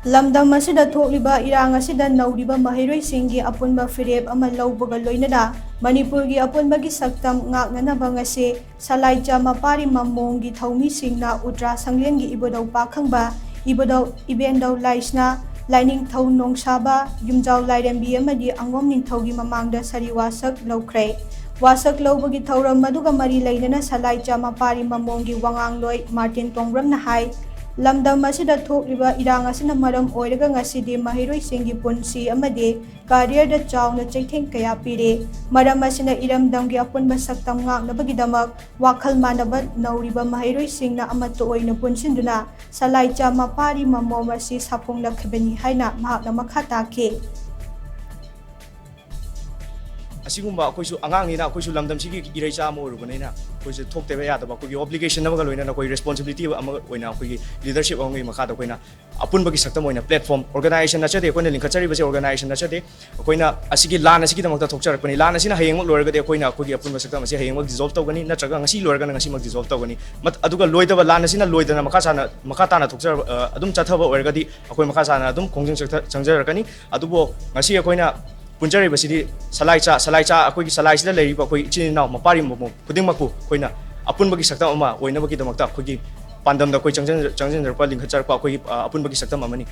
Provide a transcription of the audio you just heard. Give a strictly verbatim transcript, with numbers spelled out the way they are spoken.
ꯂꯝꯗꯝ ꯑꯁꯤꯗ ꯊꯣꯛꯂꯤꯕ ꯏꯔꯥꯡ ꯑꯁꯤꯗ ꯅꯧꯔꯤꯕ ꯃꯍꯩꯔꯣꯏꯁꯤꯡꯒꯤ ꯑꯄꯨꯟꯕ ꯐꯤꯔꯦꯞ ꯑꯃ ꯂꯧꯕꯒ ꯂꯣꯏꯅꯅ ꯃꯅꯤꯄꯨꯔꯒꯤ ꯑꯄꯨꯟꯕꯒꯤ ꯁꯛꯇꯝ ꯉꯥꯛꯅꯅꯕ ꯉꯁꯤ ꯁꯂꯥꯏꯆꯥ ꯃꯄꯥꯔꯤ ꯃꯃꯣꯡꯒꯤ ꯊꯧꯃꯤꯁꯤꯡꯅ ꯎꯇ꯭ꯔꯥ ꯁꯪꯂꯦꯟꯒꯤ ꯏꯕꯨꯙꯧ ꯄꯥꯈꯪꯕ, ꯏꯕꯨꯙꯧ ꯏꯕꯦꯟꯗꯧ ꯂꯥꯏꯁꯅꯥ, ꯂꯥꯏꯅꯤꯡꯊꯧ ꯅꯣꯡꯁꯥꯕ, ꯌꯨꯝꯖꯥꯎ ꯂꯥꯏꯔꯦꯝꯕꯤ ꯑꯃꯗꯤ ꯑꯉꯣꯝ ꯅꯤꯡꯊꯧꯒꯤ ꯃꯃꯥꯡꯗ ꯁꯥꯔꯤ ꯋꯥꯁꯛ ꯂꯧꯈ꯭ꯔꯦ꯫ ꯋꯥꯁꯛ ꯂꯧꯕꯒꯤ ꯊꯧꯔꯝ ꯑꯗꯨꯒ ꯃꯔꯤ ꯂꯩꯅꯅ ꯁꯂꯥꯏꯆꯥ ꯃꯄꯥꯔꯤ ꯃꯃꯣꯡꯒꯤ ꯋꯥꯉꯥꯡꯂꯣꯏ ꯃꯥꯔꯇꯤꯟ ꯇꯣꯡꯕ꯭ꯔꯝꯅ ꯍꯥꯏ, ꯂꯝꯗꯝ ꯑꯁꯤꯗ ꯊꯣꯛꯂꯤꯕ ꯏꯔꯥꯡ ꯑꯁꯤꯅ ꯃꯔꯝ ꯑꯣꯏꯔꯒ ꯉꯁꯤꯗꯤ ꯃꯍꯩꯔꯣꯏꯁꯤꯡꯒꯤ ꯄꯨꯟꯁꯤ ꯑꯃꯗꯤ ꯀꯦꯔꯤꯌꯔꯗ ꯆꯥꯎꯅ ꯆꯩꯊꯦꯡ ꯀꯌꯥ ꯄꯤꯔꯦ꯫ ꯃꯔꯝ ꯑꯁꯤꯅ ꯏꯔꯝꯗꯝꯒꯤ ꯑꯄꯨꯟꯕ ꯁꯛꯇꯝ ꯉꯥꯛꯅꯕꯒꯤꯗꯃꯛ ꯋꯥꯈꯜ ꯃꯥꯟꯅꯕ ꯅꯧꯔꯤꯕ ꯃꯍꯩꯔꯣꯏꯁꯤꯡꯅ ꯑꯃꯠꯇ ꯑꯣꯏꯅ ꯄꯨꯟꯁꯤꯟꯗꯨꯅ ꯁꯂꯥꯏꯆꯥ ꯃꯄꯥꯔꯤ ꯃꯃꯣꯝ ꯑꯁꯤ ꯁꯥꯐꯣꯡꯂꯛꯈꯤꯕꯅꯤ ꯍꯥꯏꯅ ꯃꯍꯥꯛꯅ ꯃꯈꯥ ꯇꯥꯈꯤ꯫ ꯑꯁꯤꯒꯨꯝꯕ ꯑꯩꯈꯣꯏꯁꯨ ꯑꯉꯥꯡꯅꯤꯅ, ꯑꯩꯈꯣꯏꯁꯨ ꯂꯝꯗꯝꯁꯤꯒꯤ ꯏꯔꯩꯆꯥ ꯑꯃ ꯑꯣꯏꯔꯨꯕꯅꯤꯅ, ꯑꯩꯈꯣꯏꯁꯨ ꯊꯣꯛꯇꯕ ꯌꯥꯗꯕ ꯑꯩꯈꯣꯏꯒꯤ obligation ꯑꯃꯒ ꯂꯣꯏꯅꯅ, ꯑꯩꯈꯣꯏ responsibility ꯑꯃ ꯑꯣꯏꯅ, ꯑꯩꯈꯣꯏꯒꯤ leadership ꯑꯃꯒꯤ ꯃꯈꯥꯗ ꯑꯩꯈꯣꯏꯅ ꯑꯄꯨꯟꯕꯒꯤ ꯁꯛꯇꯝ ꯑꯣꯏꯅ platform, organization ꯅꯠꯆꯗꯦ, ꯑꯩꯈꯣꯏꯅ ꯂꯤꯡꯈꯠꯆꯔꯤꯕꯁꯦ organization ꯅꯠꯆꯗꯦ꯫ ꯑꯩꯈꯣꯏꯅ ꯑꯁꯤꯒꯤ ꯂꯥꯟ ꯑꯁꯤꯒꯤꯗꯃꯛꯇ ꯊꯣꯛꯆꯔꯛꯄꯅꯤ꯫ ꯂꯥꯟ ꯑꯁꯤꯅ ꯍꯌꯦꯡꯃꯛ ꯂꯣꯏꯔꯒꯗꯤ ꯑꯩꯈꯣꯏꯅ ꯑꯩꯈꯣꯏꯒꯤ ꯑꯄꯨꯟꯕ ꯁꯛꯇꯝ ꯑꯁꯤ ꯍꯌꯦꯡꯃꯛ dissolve ꯇꯧꯒꯅꯤ, ꯅꯠꯇ꯭ꯔꯒ ꯉꯁꯤ ꯂꯣꯏꯔꯒꯅ ꯉꯁꯤꯃꯛ dissolve ꯇꯧꯒꯅꯤ꯫ ꯃꯠ-, ꯑꯗꯨꯒ ꯂꯣꯏꯗꯕ, ꯂꯥꯟ ꯑꯁꯤꯅ ꯂꯣꯏꯗꯅ ꯃꯈꯥ ꯁꯥꯅ, ꯃꯈꯥ ꯇꯥꯅ ꯊꯣꯛꯆꯔ-, ꯑ, ꯑꯗꯨꯝ ꯆꯠꯊꯕ ꯑꯣꯏꯔꯒꯗꯤ ꯑꯩꯈꯣꯏ ꯃꯈꯥ ꯁꯥꯅ ꯑꯗꯨꯝ ꯈꯣꯡꯖꯪ ꯆꯠꯊ-, ꯆꯪꯖꯔꯛꯀꯅꯤ꯫ ꯑꯗꯨꯕꯨ ꯉꯁꯤ ꯑꯩꯈꯣꯏꯅ ꯄꯨꯟꯖꯔꯤꯕꯁꯤꯗꯤ ꯁꯂꯥꯏꯆꯥ, ꯁꯂꯥꯏꯆꯥ, ꯑꯩꯈꯣꯏꯒꯤ ꯁꯂꯥꯏꯁꯤꯗ ꯂꯩꯔꯤꯕ ꯑꯩꯈꯣꯏ ꯏꯆꯤꯟ ꯏꯅꯥꯎ ꯃꯄꯥꯔꯤ ꯃꯃꯣꯝ ꯈꯨꯗꯤꯡꯃꯛꯄꯨ ꯑꯩꯈꯣꯏꯅ ꯑꯄꯨꯟꯕꯒꯤ ꯁꯛꯇꯝ ꯑꯃ ꯑꯣꯏꯅꯕꯒꯤꯗꯃꯛꯇ ꯑꯩꯈꯣꯏꯒꯤ ꯄꯥꯟꯗꯝꯗ ꯑꯩꯈꯣꯏ ꯆꯪꯖꯟ-, ꯆꯪꯁꯤꯟꯖꯔꯛꯄ, ꯂꯤꯡꯈꯠꯆꯔꯛꯄ ꯑꯩꯈꯣꯏꯒꯤ, ꯑ, ꯑꯄꯨꯟꯕꯒꯤ ꯁꯛꯇꯝ ꯑꯃꯅꯤ꯫